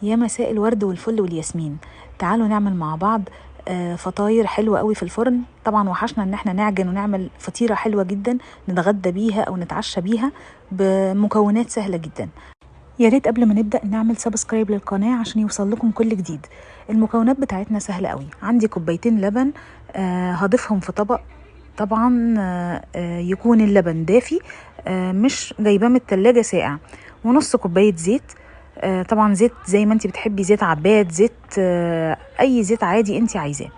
يا مساء الورد والفل والياسمين. تعالوا نعمل مع بعض فطاير حلوة قوي في الفرن. طبعا وحشنا ان احنا نعجن ونعمل فطيرة حلوة جدا نتغدى بيها او نتعشى بيها بمكونات سهلة جدا. يا ريت قبل ما نبدأ نعمل subscribe للقناة عشان يوصل لكم كل جديد. المكونات بتاعتنا سهلة قوي. عندي كوبايتين لبن هضيفهم في طبق. طبعا يكون اللبن دافي، مش جايباه من التلاجة ساقع، ونص كوباية زيت. طبعا زيت زي ما انت بتحبي، زيت عباد، زيت اي زيت عادي انت عايزاه.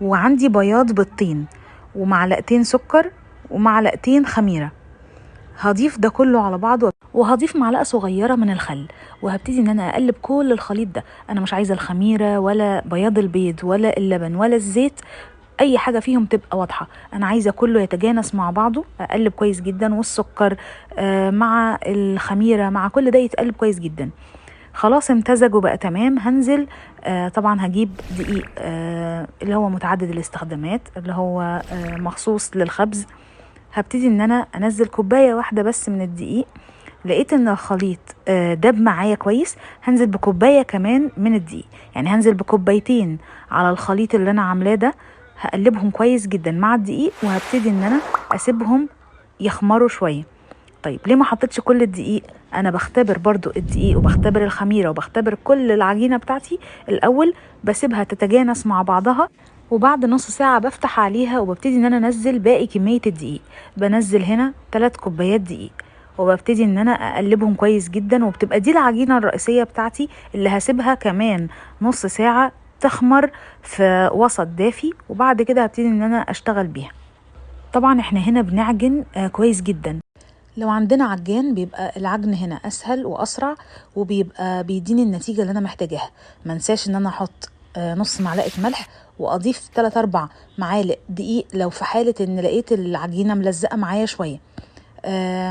وعندي بياض بيضتين ومعلقتين سكر ومعلقتين خميرة. هضيف ده كله على بعضه، وهضيف معلقة صغيرة من الخل، وهبتدي ان انا اقلب كل الخليط ده. انا مش عايزة الخميرة ولا بياض البيض ولا اللبن ولا الزيت، اي حاجة فيهم تبقى واضحة. انا عايزة كله يتجانس مع بعضه. اقلب كويس جدا، والسكر مع الخميرة مع كل ده يتقلب كويس جدا. خلاص امتزج وبقى تمام. هنزل طبعا هجيب دقيق اللي هو متعدد الاستخدامات، اللي هو مخصوص للخبز. هبتدي ان انا انزل كوباية واحدة بس من الدقيق. لقيت ان الخليط داب معايا كويس، هنزل بكوباية كمان من الدقيق، يعني هنزل بكوبايتين على الخليط اللي انا عاملاه ده. هقلبهم كويس جدا مع الدقيق، وهبتدي ان انا اسيبهم يخمروا شوية. طيب ليه ما حطيتش كل الدقيق؟ انا بختبر برضو الدقيق وبختبر الخميرة وبختبر كل العجينة بتاعتي الاول، بسيبها تتجانس مع بعضها، وبعد نص ساعة بفتح عليها وببتدي ان انا انزل باقي كمية الدقيق. بنزل هنا 3 كوبايات دقيق، وببتدي ان انا اقلبهم كويس جدا، وبتبقى دي العجينة الرئيسية بتاعتي اللي هسيبها كمان نص ساعة تخمر في وسط دافي، وبعد كده هبتدي ان انا اشتغل بيها. طبعا احنا هنا بنعجن كويس جدا. لو عندنا عجان بيبقى العجن هنا اسهل واسرع، وبيبقى بيديني النتيجة اللي انا محتاجاها. ما انساش ان انا احط نص معلقة ملح، واضيف 3-4 معالق دقيق لو في حالة ان لقيت العجينة ملزقة معايا شوية.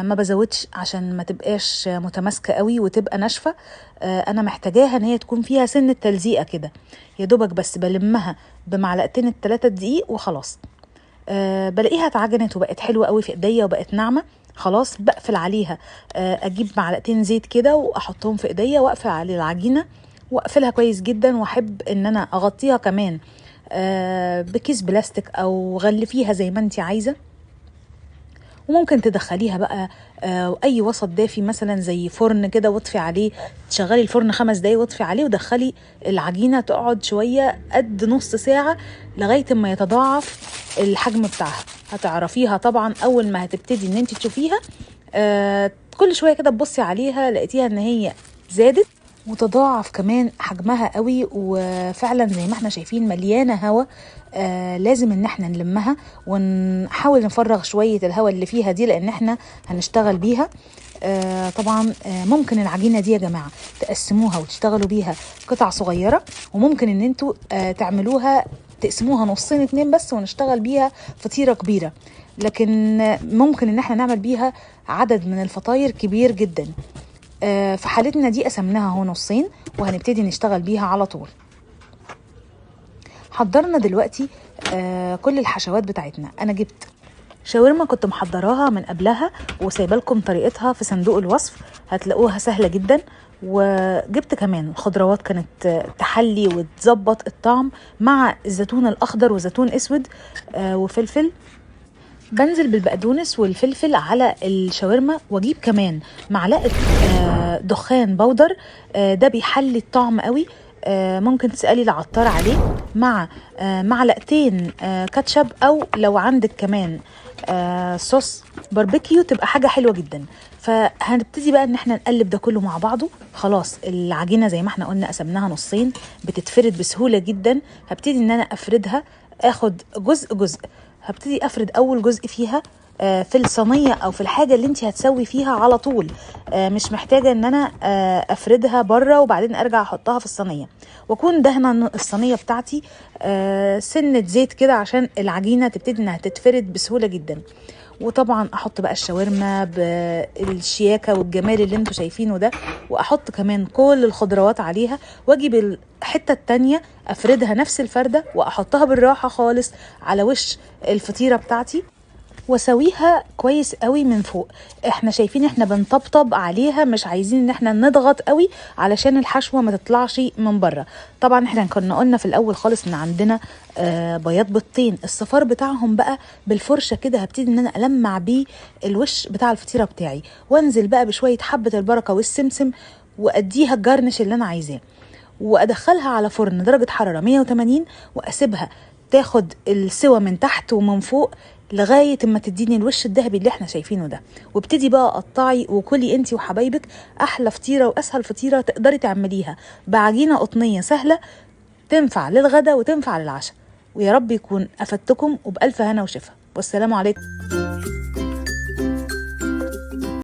ما بزودش عشان ما تبقاش متماسكة قوي وتبقى ناشفة. انا محتاجاها ان هي تكون فيها سنة تلزيقة كده، يا دوبك بس بلمها بمعلقتين 3 دقيق وخلاص. بلاقيها اتعجنت وبقت حلوة قوي في ايديا وبقت ناعمة. خلاص بقفل عليها، اجيب معلقتين زيت كده واحطهم في ايديا واقفل على العجينة واقفلها كويس جدا. واحب ان انا اغطيها كمان بكيس بلاستيك او غلفيها زي ما انت عايزة. وممكن تدخليها بقى اي وسط دافي مثلا زي فرن كده، واطفي عليه، تشغلي الفرن 5 دقايق واطفي عليه، ودخلي العجينة تقعد شوية قد نص ساعة لغاية ما يتضاعف الحجم بتاعها. هتعرفيها طبعا اول ما هتبتدي ان انت تشوفيها، كل شوية كده تبصي عليها، لقيتيها ان هي زادت وتضاعف كمان حجمها قوي، وفعلا زي ما احنا شايفين مليانة هوا. لازم ان احنا نلمها ونحاول نفرغ شوية الهوا اللي فيها دي، لان احنا هنشتغل بيها. طبعا ممكن العجينة دي يا جماعة تقسموها وتشتغلوا بيها قطع صغيرة، وممكن ان انتوا تعملوها تقسموها نصين 2 بس ونشتغل بيها فطيرة كبيرة. لكن ممكن ان احنا نعمل بيها عدد من الفطاير كبير جدا. في حالتنا دي قسمناها اهو نصين، وهنبتدي نشتغل بيها على طول. حضرنا دلوقتي كل الحشوات بتاعتنا. انا جبت شاورما كنت محضراها من قبلها وسايبه لكم طريقتها في صندوق الوصف، هتلاقوها سهلة جدا. وجبت كمان خضروات كانت تحلي وتظبط الطعم مع الزيتون الاخضر وزيتون اسود وفلفل. بنزل بالبقدونس والفلفل على الشاورما، واجيب كمان معلقه دخان بودر، ده بيحلي الطعم قوي. ممكن تسألي العطار عليه، مع معلقتين كاتشب، او لو عندك كمان صوص باربيكيو تبقى حاجة حلوة جدا. فهنبتدي بقى ان احنا نقلب ده كله مع بعضه. خلاص العجينة زي ما احنا قلنا قسمناها نصين، بتتفرد بسهولة جدا. هبتدي ان انا افردها، اخد جزء جزء. هبتدي افرد اول جزء فيها في الصينية او في الحاجة اللي انت هتسوي فيها على طول. مش محتاجه ان انا افردها بره وبعدين ارجع احطها في الصينية. واكون دهنه الصينية بتاعتي سنة زيت كده عشان العجينة تبتدي انها تتفرد بسهولة جدا. وطبعا احط بقى الشاورما بالشياكه والجمال اللي انتوا شايفينه ده، واحط كمان كل الخضروات عليها، واجيب الحتة التانية افردها نفس الفرده واحطها بالراحة خالص على وش الفطيره بتاعتي. واسويها كويس قوي من فوق. احنا شايفين احنا بنطبطب عليها، مش عايزين ان احنا نضغط قوي علشان الحشوه ما تطلعش من بره. طبعا احنا كنا قلنا في الاول خالص ان عندنا بياض بيضتين، الصفار بتاعهم بقى بالفرشه كده هبتدي ان انا المع بيه الوش بتاع الفطيره بتاعي، وانزل بقى بشوية حبه البركة والسمسم واديها الجرنش اللي انا عايزاه، وادخلها على فرن درجه حرارة 180 واسيبها تاخد السوى من تحت ومن فوق لغاية ما تديني الوش الذهبي اللي احنا شايفينه ده. وابتدي بقى قطعي وكلي انتي وحبايبك احلى فطيره واسهل فطيره تقدري تعمليها بعجينه قطنيه سهلة، تنفع للغدا وتنفع للعشاء. ويا رب يكون افدتكم، وبالف هنا وشفا، والسلام عليكم.